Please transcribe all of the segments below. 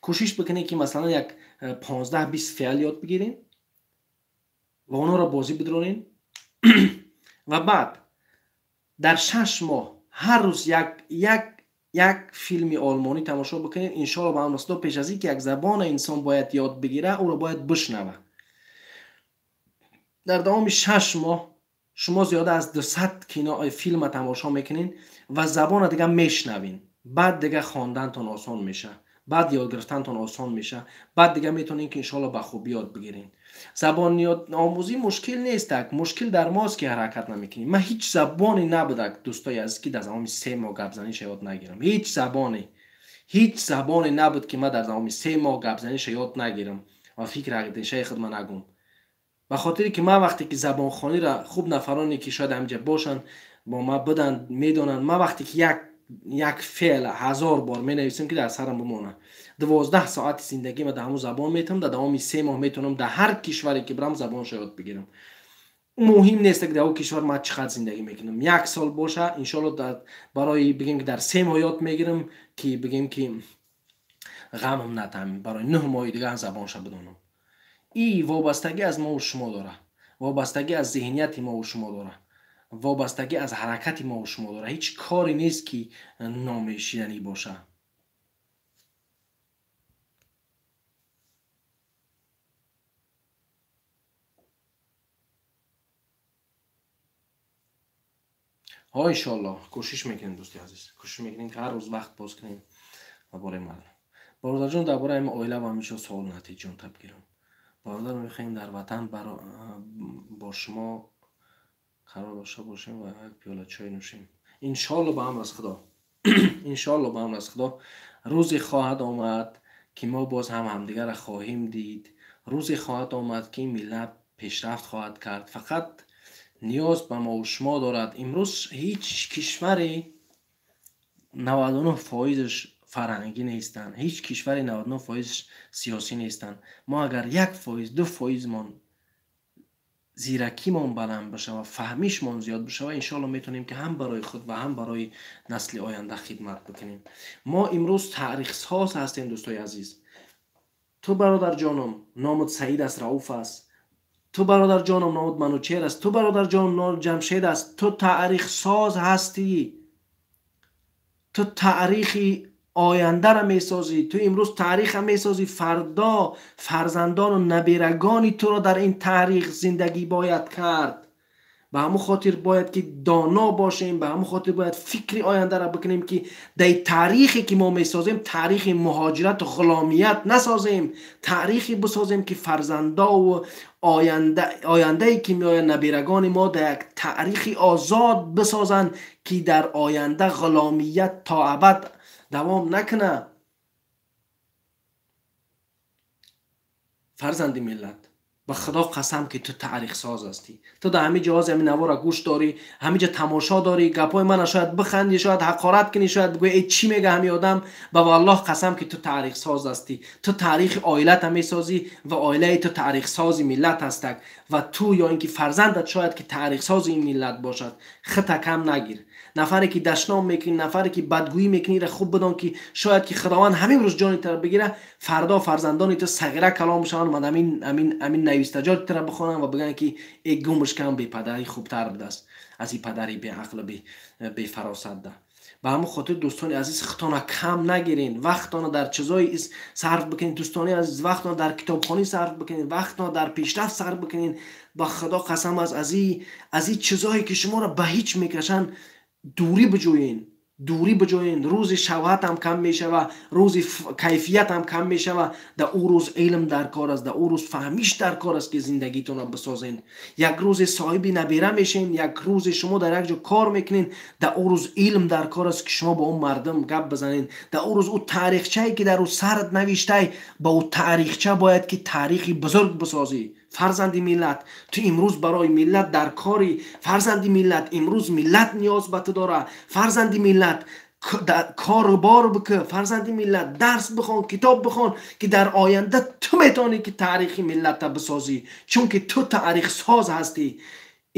Кӯшиш бикунед, ки масалан як 15-20 феъл ёд бигирен ва онҳоро бозӣ бидронен ва баъд дар 6 моҳ ҳар рӯз як филми олмонӣ тамошо бикунед. Иншоалло, ба амр Худо, пеш аз ин ки як забона инсон бояд ёд бигира, ӯро бояд бишнава. Дар давоми 6 моҳ шумо зиёда аз 200 кино филма тамошо мекунед ва забона дига мешнавин. Баъд дига хондантон осон меша, баъд ёд гирифтантон осон меша, баъд дига метавонед, ки иншоалло ба хубӣ ёд бигирен. Забономӯзӣ мушкил нестак, мушкил дар мост, ки ҳаракат намекунем. Ман ҳеҷ забоне набудак, дӯстои азиз, ки дар давоми 3 моҳ гапзаниша ёд нагирам. Ҳеҷ забоне, ҳеҷ забоне набуд, ки ман дар давоми 3 моҳ гапзаниша ёд нагирам ва фикр андешаи худма нагум. Ба хотире ки ман вақте ки забонхониро хуб, нафароне ки шояд ҳаминҷа бошанд, бо ман буданд, медонанд, ман вақте ки як феъл 1000 бор менависам, ки дар сарам бимонад, 12 соати зиндагима дар ҳамун забон метавонам. Дар давоми 3 моҳ метавонам дар ҳар кишваре ки бирам, забоншо ёд бигирам. Муҳим нест, ки дар он кишвар ман чӣ қадр зиндагӣ мекунам, як сол боша, иншоалло, барои бигем, ки дар 3 моҳ ёд мегирам, ки бигем, ки ғамам натам, барои 9 моҳи дигар забонша бидонам. И вобастагӣ аз мову шумо дорад, вобастагӣ аз зеҳнияти мову шумо дорад, вобастагӣ аз ҳаракати мову шумо дорад. Ҳеҷ коре нест, ки номешиданӣ боша. Ҳо, иншоалло, кӯшиш мекунем, дӯсти азиз, кӯшиш мекунем, ки ҳар рӯз вақт боз кунем ва бораи мардум. Бародарҷон, дар бораи оила ва ҳамин суол натиҷон таб гирам. Бародар, мехоҳем дар ватан бо шумо қарор дошта бошем ва як пиёла чой нӯшем. Иншоалло, ба амр аз Худо, иншоалло, ба амр аз Худо, рӯзе хоҳад омад, ки мо боз ҳам ҳамдигарро хоҳем дид. Рӯзе хоҳад омад, ки ин миллат пешрафт хоҳад кард, фақат ниёз ба мову шумо дорад. Имрӯз ҳеҷ кишваре 99 фоизаш фарҳангӣ нестанд, ҳеҷ кишваре 99 фоизаш сиёсӣ нестанд. Мо агар 1 фоиз, 2 фоизмон зиракимон баланд бишава, фаҳмишмон зиёд бишава, иншоалло, метавонем, ки ҳам барои худ ва ҳам барои насли оянда хидмат бикунем. Мо имрӯз таърихсоз ҳастем, дӯстои азиз. Ту, бародарҷоном, номут Саид аст, Рауф аст, ту, бародарҷоном, номут Манучер аст, ту, бародарҷоном, номут Ҷамшед аст. Ту таърихсоз ҳастӣ, ту таърихи ояндаро месозӣ. Ту имрӯз таъриха месозӣ, фардо фарзандону набирагони туро дар ин таърих зиндагӣ бояд кард. Ба ҳамон хотир бояд, ки доно бошем, ба ҳамон хотир бояд фикри ояндаро бикунем, ки дар таърихе ки мо месозем, таърихи муҳоҷирату ғуломият насозем, таърихе бисозем, ки фарзандову ояндае ки меояд, набирагони мо дар як таърихи озод бисозанд, ки дар оянда ғуломият то абад давом накунад. Фарзанди миллат, ба Худо қасам, ки ту таърихсоз ҳастӣ. Ту дар ҳамин ҷоҳози ҳамин навора гӯш дорӣ, ҳаминҷа тамошо дорӣ, гапҳои мана шояд бихандӣ, шояд ҳақорат кунӣ, шояд бигӯӣ: «Э, чӣ мега ҳамин одам?» Ба валлоҳ қасам, ки ту таърихсоз ҳастӣ. Ту таърихи оилата месозӣ ва оилаи ту таърихсози миллат ҳастак ва ту ё ин ки фарзандат шояд ки таърихсози ин миллат бошад. Хита кам нагир. Нафаре ки дашном мекунӣ, нафаре ки бадгӯӣ мекунӣ, ра хуб бидон, ки шояд ки Худованд ҳамин рӯз ҷони туро бигира, фардо фарзандони ту сағира калом шаванд ва ҳамин навистаҷоти туро бихонанд ва бигӯянд, ки э, гумш кам, бепадарӣ хубтар будааст аз ин падари беақлу бефаросатда. Ба ҳамон хотир, дӯстони азиз, худтона кам нагирен, вақтона дар чизои сарф бикунед. Дӯстони азиз, вақтона дар китобхонӣ сарф бикунед, вақтона дар пешрафт сарф бикунед. Ба Худо қасам, аз и чизое ки шуморо ба ҳеҷ мекашанд, дурӣ биҷӯен, дурӣ биҷӯен. Рӯзи шавҳатам кам мешава, рӯзи кайфиятам кам мешава. Дар ӯ рӯз илм дар кор аст, дар ӯ рӯз фаҳмиш дар кор аст, ки зиндагитонро бисозен. Як рӯзе соҳиби набера мешен, як рӯзе шумо дар як ҷо кор мекунед, дар ӯ рӯз илм дар кор аст, ки шумо бо он мардум гап бизанед. Дар ӯ рӯз ӯ таърихчае, ки дар ӯ сарат навиштай, ба ӯ таърихча бояд, ки таърихи бузург бисозӣ. Фарзанди миллат, ту имрӯз барои миллат дар кори. Фарзанди миллат, имрӯз миллат ниёз ба ту дорад. Фарзанди миллат, корубор бикӣ. Фарзанди миллат, дарс бихон, китоб бихон, ки дар оянда ту метавонӣ, ки таърихи миллата бисозӣ, чунки ту таърихсоз ҳастӣ.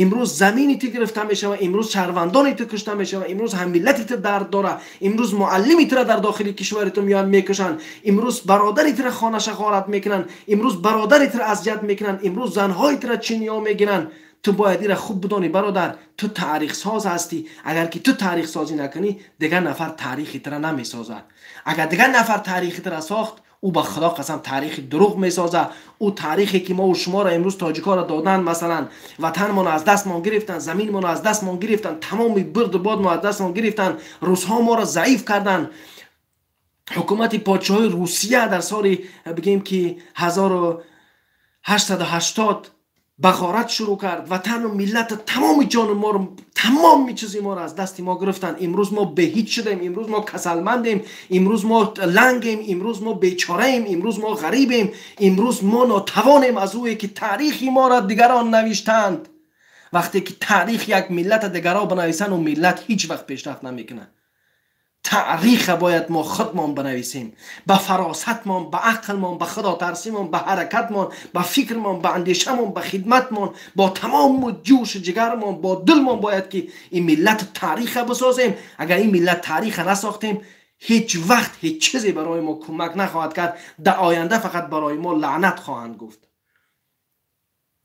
Имрӯз замини ту гирифта мешавад, имрӯз шаҳрвандони ту кушта мешавад, имрӯз ҳаммиллати ту дард дорад, имрӯз муаллими тура дар дохили кишвари ту меоянд мекушанд, имрӯз бародари тура хонаша ғорат мекунанд, имрӯз бародари тура азият мекунанд, имрӯз занҳои тура чиниё мегиранд. Ту бояд ира хуб бидонӣ бародар, ту таърихсоз ҳастӣ. Агар ки ту таърихсозӣ накунӣ, дигар нафар таърихи тура намесозад. Агар дигар нафар таърихи тура сохт, ӯ ба худо қасам таърихи дурӯғ месозад. Ӯ таърихе ки мо шуморо имрӯз тоҷикоро доданд, масалан ватанмонро аз дастмон гирифтанд, заминмонро аз дастмон гирифтанд, тамоми бурду бодмо аз дастмон гирифтанд, русҳо моро заиф карданд. Ҳукумати подшоҳии Русия дар соли бигем ки 1880 ба ғорат шурӯъ кард. Ватану миллат тамоми ҷону моро, тамоми чизи моро аз дасти мо гирифтанд. Имрӯз мо беҳеҷ шудем, имрӯз мо касалмандем, имрӯз мо лангем, имрӯз мо бечораем, имрӯз мо ғарибем, имрӯз мо нотавонем аз ӯе ки таърихи моро дигарон навиштанд. Вақте ки таърих як миллата дигарон бинависанд, ӯ миллат ҳеҷ вақт пешрафт намекунад. Таърих бояд мо худмон бинависем, ба фаросатмон, ба ақлмон, ба худотарсимон, ба ҳаракатмон, ба фикрмон, ба андешамон, ба хидматмон, бо тамому ҷӯшу ҷигармон, бо дилмон бояд ки ин миллат таъриха бисозем. Агар ин миллат таъриха насохтем, ҳеҷ вақт ҳеҷ чизе барои мо кӯмак нахоҳад кард. Дар оянда фақат барои мо лаънат хоҳанд гуфт.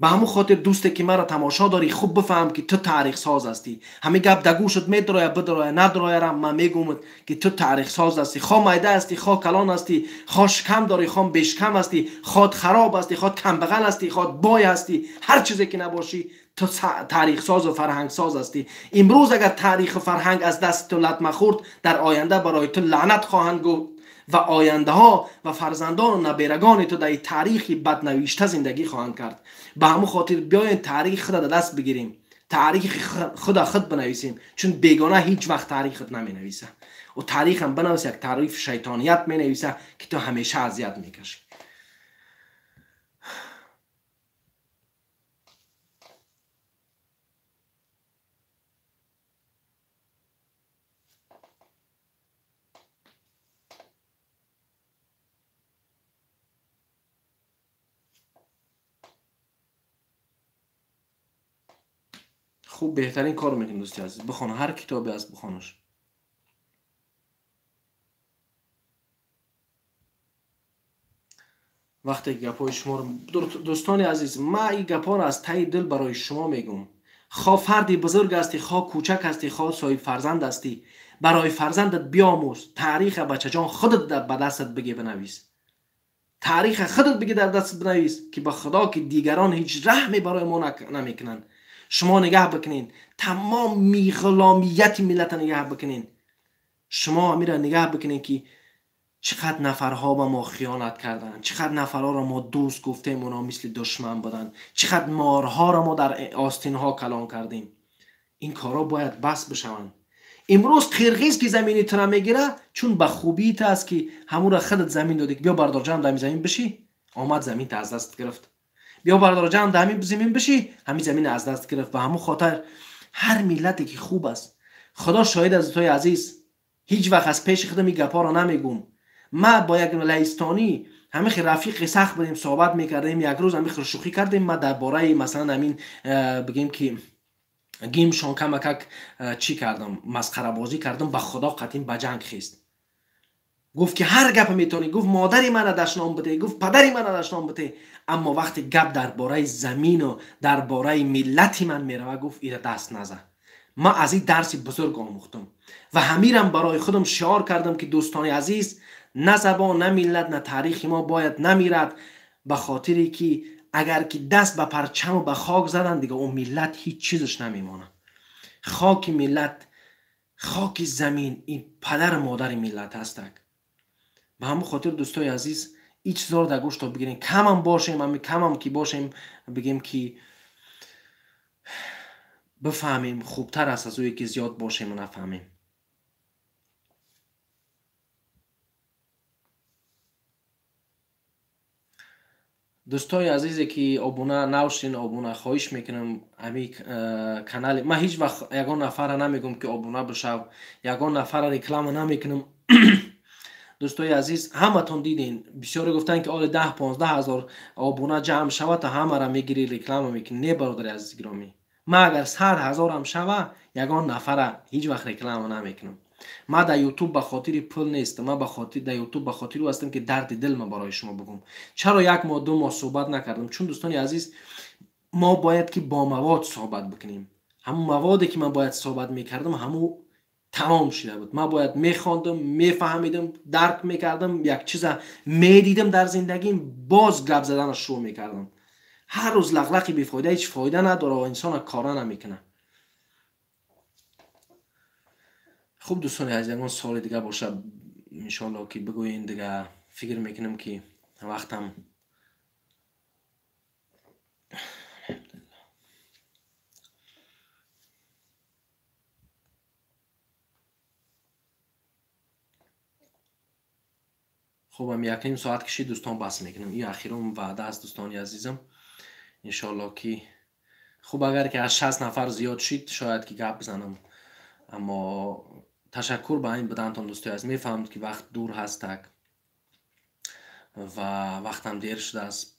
Ба ҳамун хотир дӯсте ки маро тамошо дорӣ, хуб бифаҳм ки ту таърихсоз ҳастӣ. Ҳамин гап да гӯшат медароя, бидароя, надароярам, ман мегӯмад ки ту таърихсоз ҳастӣ. Хо майда ҳастӣ, хо калон ҳастӣ, хо шикам дорӣ, хо бешикам ҳастӣ, хо хароб ҳастӣ, хо камбағал ҳастӣ, хо бой ҳастӣ, ҳар чизе ки набошӣ, ту таърихсозу фарҳангсоз ҳастӣ. Имрӯз агар таъриху фарҳанг аз дасти ту латма хӯрд, дар оянда барои ту лаънат хоҳанд гуфт ва ояндаҳо ва фарзандону наберагони ту дар таърихи баднавишта зиндагӣ хоҳанд кард. Ба ҳамун хотир биёем таърихи худа дар даст бигирем, таърихи худа худ бинависем, чун бегона ҳеҷ вақт таърих худ наменависа. Ӯ таърихам бинависа, як таърихи шайтоният менависа ки ту ҳамеша азият мекашӣ. خوب بهترین کار میکنی دوستی عزیز، بخوان هر کتابی از بخوانش. وقتی گپای شما رو دوستان عزیز، من این گپا رو از ته دل برای شما میگم. خواه فردی بزرگ هستی، خواه کوچک هستی، خواه صاحب فرزند هستی، برای فرزندت بیاموز تاریخ بچه جان خودت به دستت بگی بنویس. تاریخ خودت بگی در دستت بنویس که به خدا که دیگران هیچ رحمی برای ما نمیکنن. شما نگاه بکنین، تمام غلامیت ملت نگاه بکنین. شما میره نگاه بکنین که چقدر نفرها به ما خیانت کردن، چقدر نفرها را ما دوست گفتیم اونا مثل دشمن بودن، چقدر مارها را ما در آستین ها کلان کردیم. این کارا باید بس بشوند. امروز قرقیز که زمینی تو را میگیره، چون به خوبی تو است که همون را خودت زمین دادی که بیا بردار جمع در زمین بشی، آمد زمین تو از دست گرفت. بیا بردار جمع در همین زمین بشی، همین زمین از دست گرفت. به همون خاطر هر ملتی که خوب است، خدا شاهد از توی عزیز، هیچ وقت از پیش خودم این گپا را نمیگم. ما با یک لهستانی همه خیلی رفیق سخت بودیم، صحبت میکردیم، یک روز همه خیلی شوخی کردیم. ما درباره مثلا همین بگیم که گیمشان کمکک چی کردم، مسخره بازی کردم، به خدا قطعی به جنگ خیست. گفت که هر گپ میتونی، گفت مادری من دشنام بده، گفت پدری من دشنام بده، اما وقتی گپ درباره زمین و درباره ملت من میروه، گفت ایره دست نزن. ما از این درس بزرگ آموختم و همیرم برای خودم شعار کردم که دوستان عزیز، نه زبان، نه ملت، نه تاریخ ما باید نمیرد، به خاطری که اگر که دست به پرچم و به خاک زدن دیگه اون ملت هیچ چیزش نمیمانه. خاک ملت، خاک زمین، این پدر مادر ملت هستک. به همون خاطر دوستای عزیز، این چیزا رو در گوش تا بگیرین. کمم باشیم، همین کمم که باشیم، بگیم که بفهمیم خوبتر است از اوی که زیاد باشیم و نفهمیم. دوستای عزیزی که آبونه نوشین، آبونه خواهش میکنم امی کانال من هیچ وقت یگان نفر نمیگم که آبونه بشو، یگان نفر رکلام نمیکنم. دوستای عزیز همتون دیدین، بسیاری گفتن که آل 10-15 هزار آبونه جمع شود تا همه را میگیری رکلام میکنی. نه برادر عزیز گرامی، Ман агар 100 ҳазорам шава, ягон нафара ҳеҷ вақт реклама намекунам. Ман дар ютуб ба хотири пул нестам, ман дар ютуб ба хотири ҳастам ки дарди дилма барои шумо бигӯм. Чаро як моҳ, 2 моҳ суҳбат накардам? Чун дӯстони азиз, мо бояд ки бо мавод суҳбат бикунем. Ҳамун маводе ки ман бояд суҳбат мекардам, ҳамун тамом шуда буд. Ман бояд мехондам, мефаҳмидам, дарк мекардам, як чиза медидам дар зиндагим, боз гап заданро шурӯъ мекардам. Ҳар рӯз лақлақи бефоида ҳеҷ фоида надорад ва инсона кора намекунад. Хуб дӯстони азиз, ягон суоли дига бошад, иншоалло ки бигӯен, дига фикр мекунам ки вақтам хубам 1.5 соат кишид дӯстон, бас мекунам. Ин ахирум ваъда аст дӯстони азизам. Иншоалло ки хуб, агар ки аз 60 нафар зиёд шид, шояд ки гап бизанам. Аммо ташаккур ба ин будантон дӯстои азиз. Мефаҳмам ки вақт дур ҳастак ва вақтам дер шудааст.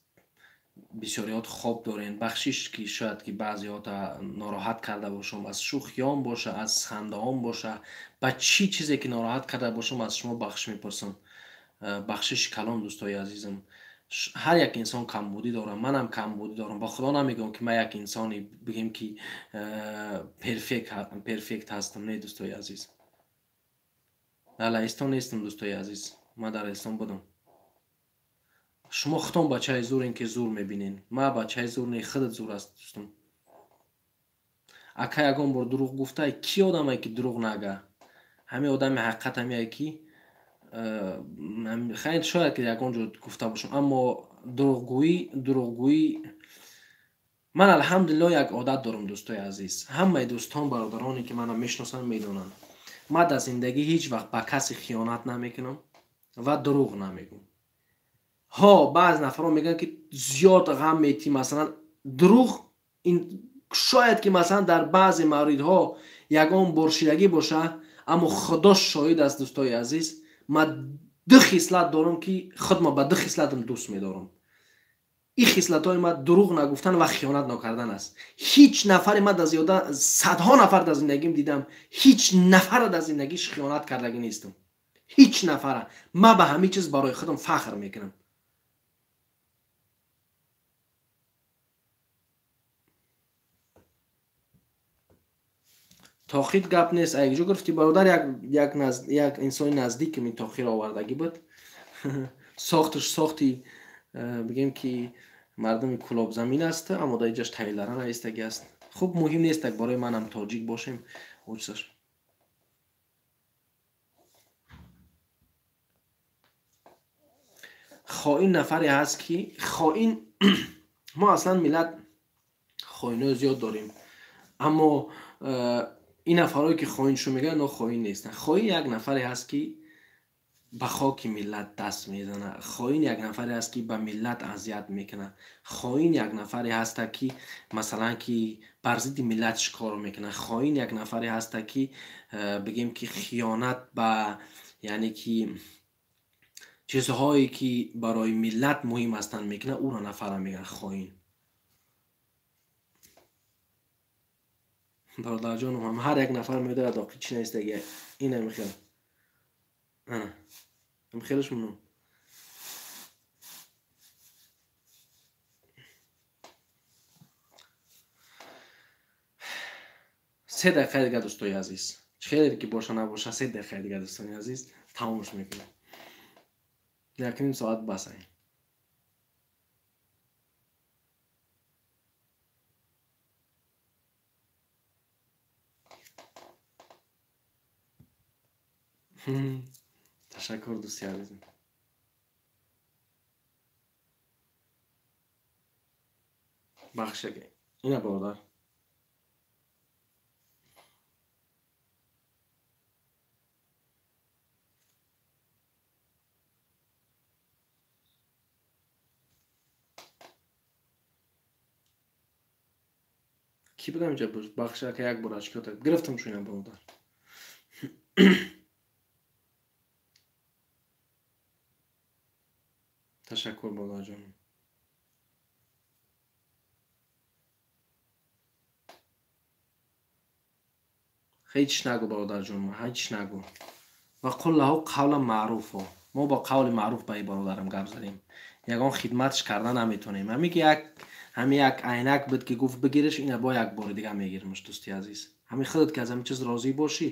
Бисёриёт хоб дорен. Бахшиш ки шояд ки баъзеҳота нороҳат карда бошам, аз шӯхиём боша, аз хандаҳом боша, ба чӣ чизе ки нороҳат карда бошам, аз шумо бахшиш мепурсам. Бахшиши калон дӯстои азизам. Ҳар як инсон камбудӣ дорад, манам камбудӣ дорам. Ба худо намегӯям ки ман як инсоне бигем ки перфект ҳастам. Не дӯстои азиз, дар Лаҳистон нестам дӯстои азиз, ман дар Лаҳистон будам. Шумо худтон бачаи зурен ки зур мебинен, ман бачаи зур не, худат зур аст дӯстон. Ака ягон бор дурӯғ гуфта, ки одаме ки дурӯғ нага? Ҳамин одами ҳақиқат ҳамяе ки хайр, шояд ки ягон ҷо гуфта бошам, аммо дурӯғгӯӣ ман алҳамдулиллоҳ як одат дорам дӯстои азиз. Ҳамаи дӯстон, бародароне ки мана мешиносанд, медонанд, ман дар зиндагӣ ҳеҷ вақт ба касе хиёнат намекунам ва дурӯғ намегӯм. Ҳо, баъзе нафарҳо мегӯянд ки зиёд ғам метӣ, масалан дурӯғ ин шояд ки масалан дар баъзе мавридҳо ягон боршидагӣ боша, аммо худо шоҳид аст дӯстои азиз, ман ду хислат дорам ки худма ба ду хислатам дӯст медорам. Ин хислатҳои ман дурӯғ нагуфтан ва хиёнат накардан аст. Ҳеҷ нафаре ман дар зиёда садҳо нафар дар зиндагим дидам, ҳеҷ нафара дар зиндагиш хиёнат кардагӣ нестам. Ҳеҷ нафара. Ман ба ҳамин чиз барои худам фахр мекунам. Тохид гап нест. Айҷо гуфти бародар, як инсони наздик ин тохиро овардагӣ буд. Сохташ сохти бигем ки мардуми кулобзамин аст, аммо дар инҷаш тавилара наистагӣ аст. Хуб, муҳим нест, так барои манам тоҷик бошем. Очсаш. Хоин нафаре ҳаст ки хоин, мо аслан миллат хоинои зиёд дорем, аммо ин нафарое ки хоиншо мегӯянд, но хоин нестанд. Хоин як нафаре ҳаст ки ба хоки миллат даст мезанад. Хоин як нафаре ҳаст ки ба миллат азият мекунад. Хоин як нафаре ҳаста ки масалан ки бар зидди миллат шикор мекунад. Хоин як нафаре ҳаста ки бигем ки хиёнат ба, яъне ки чизҳое ки барои миллат муҳим ҳастанд мекунад, ӯро нафара мегӯянд хоин. Бародарҷонам, ҳам ҳар як нафар медонад оқи чӣ нестаги. Ин ҳамихел. Ана ҳамихелаш мунум. Се дақиқа дига дӯстои азиз, хеле ки боша набоша, 3 дақиқа дига дӯстони азиз тамомш мекунем. 1.5 соат бас ай. Ташаккур дӯсти азизм. Бахшаги. Ина бародар. Ки будам инҷа? Бахшака як бор ачкиёта гирифтам шу ина бародар. Ташаккур бародарҷонам. Ҳеҷ нагу, бародарҷон, ҳеҷ нагу. Ва қул лаҳу қавлан маъруфо. Мо бо қавли маъруф ба ин бародарам гап задем. Ягон хидматш карда наметонем. Ҳами ки як ҳами як айнак буд, ки гуфт бигириш, ина бо як бори дига мегиримш, дӯсти азиз. Ҳами худат ки аз ҳамин чиз розӣ бошӣ.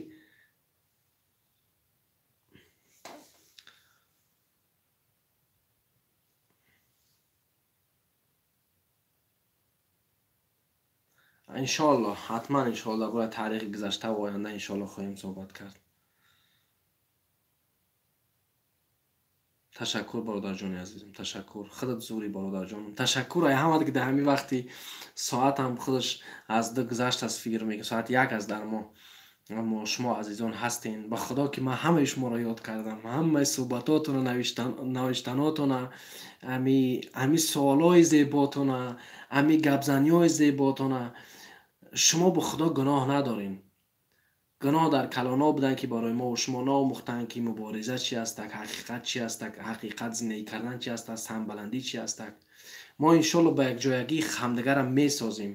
Иншоалло, ҳатман иншоалло дар бораи таърихи гузашта ва оянда иншоалло хоҳем суҳбат кард. Ташаккур, бародарҷони азизм, ташаккур. Худат зури, бародарҷонам. Ташаккур ай ҳамат, ки дар ҳамин вақти соатам худаш аз ду гузашт аст, фикр мекунам, соат 1 аст дар мо. Аммо шумо азизон ҳастен. Ба худо ки ман ҳамаи шуморо ёд кардам, ҳамаи суҳбатотонро, навиштанотона, ҳами суолҳои зеботона, ҳами гапзаниҳои зеботона. Шумо бо худо гуноҳ надорем. Гуноҳ дар калоно буданд, ки барои мо шумо наомӯхтанд, ки мубориза чи ҳастак, ҳақиқат чи ҳастак, ҳақиқат зиндагӣ кардан чи ҳастак, самбаландӣ чи ҳастак. Мо иншоалло ба якҷоягӣ ҳамдигарам месозем.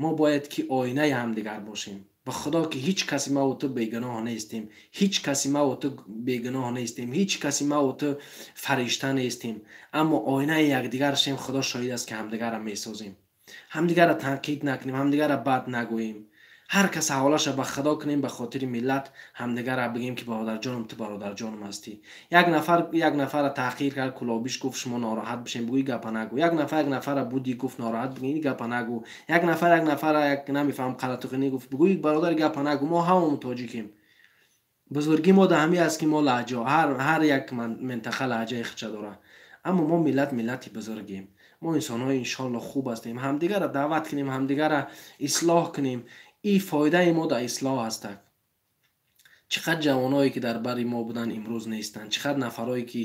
Мо бояд ки оинаи ҳамдигар бошем. Ба худо ки ҳеҷ каси ма ва ту бегуноҳ нестем. Ҳеҷ каси ма ва ту бегуноҳ нестем. Ҳеҷ каси ма ва ту фаришта нестем. Аммо оинаи якдигар шем, худо шоҳид аст, ки ҳамдигарам месозем. Ҳамдигарро танқид накунем, ҳамдигарро бад нагӯем. Ҳар кас ҳаволаша ба худо кунем, ба хотири миллат ҳамдигарро бигем, ки бародарҷонам, ту бародарҷонам ҳастӣ. Як нафар як нафарро таҳқир кард, кулобиш гуфт, шумо нороҳат бишем, бигӯ гапа нагӯ. Як нафар як нафарро буди гуфт, нороҳат бигӯ, ин гапа нагӯ. Як нафар як нафарро як намефаҳам қалатухинӣ гуфт, бигӯ бародар гапа нагӯ. Мо ҳамон тоҷикем. Бузургии мо дар ҳамин аст, ки мо лаҳҷа, ҳар як минтақа лаҳҷаи худша дорад. Аммо мо миллат миллати бузургем. Мо инсонҳои иншоалло хуб ҳастем. Ҳамдигарро даъват кунем, ҳамдигарро ислоҳ кунем. Ин фоидаи мо дар ислоҳ ҳастак. Чӣ қадр ҷавоное ки дар бари мо буданд, имрӯз нестанд. Чӣ қадр нафарое ки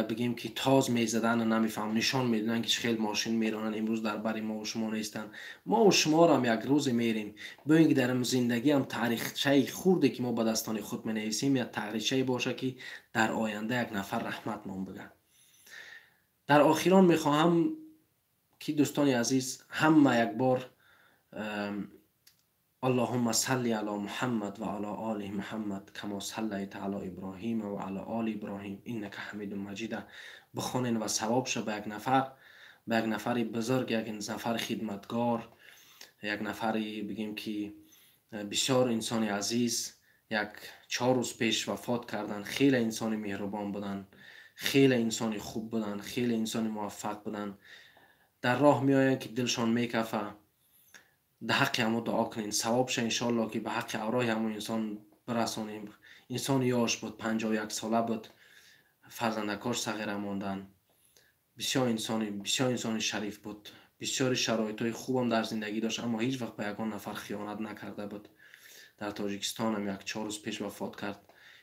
бигем ки тоз мезадану намефаҳм, нишон медоданд, ки чӣ хел мошин меронанд, имрӯз дар бари мо шумо нестанд. Мо шуморо як рӯзе мерем. Биёем ки дар зиндагиам таърихчаи хурде ки мо ба дастони худ менависем, як таърихчае боша, ки дар оянда як нафар раҳматмон бигӯяд. Дар охирон мехоҳам ки дӯстони азиз ҳама як бор اللهم صل على محمد و على آل محمد كما صليت على ابراهیم و على آل ابراهیم انك حمید مجید بخونین و ثواب شه به یک نفر، به یک نفر بزرگ، یک نفر خدمتگار، یک نفری بگیم که بسیار انسان عزیز، یک 4 روز پیش وفات کردن. خیلی انسان مهربان بودن، خیلی انسان خوب بودن، خیلی انسان موفق بودن. در راه میآیند که دلشان میکفه، در حق همو دعا کنین، ثواب شه انشالله که به حق اورای همو انسان برسانیم. انسان یاش بود، 51 ساله بود، فرزندکاش صغیره ماندن. بسیار انسان شریف بود، بسیار شرایط خوبم در زندگی داشت، اما هیچ وقت به یگان نفر خیانت نکرده بود. در تاجیکستان هم یک 4 روز پیش وفات کرد.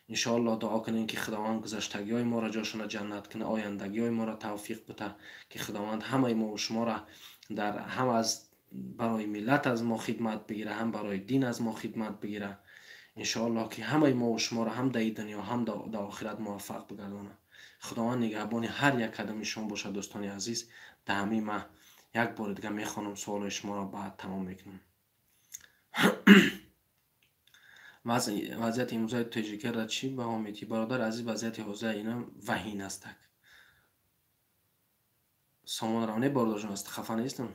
انشالله دعا کنین که خداوند گذشتگی های ما را جاشون جنت کنه، آیندگی های ما را توفیق بده، که خداوند همه ما و شما را در هم از برای ملت از ما خدمت بگیره، هم برای دین از ما خدمت بگیره. انشاءالله که همه ما و شما را هم در دنیا هم در آخرت موفق بگردانه. خداوند نگهبان هر یک قدم شما باشه. دوستان عزیز، در همین ما یک بار دیگه میخوانم سوال شما را، بعد تمام میکنم. وضعیت امروزه تاجیکا را چی به میتی؟ برادر عزیز، وضعیت حوزه اینا وهین است. سامان رانه برادر جان است، خفه نیستم.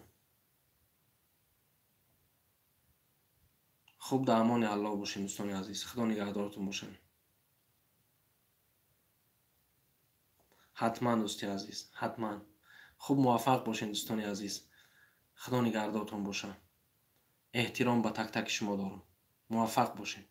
خوب در امان الله باشین دوستان عزیز، خدا نگهدارتون باشه. حتما دوستی عزیز، حتما خوب موفق باشین دوستان عزیز، خدا نگهدارتون باشه. احترام به تک تک شما دارم. موفق باشین.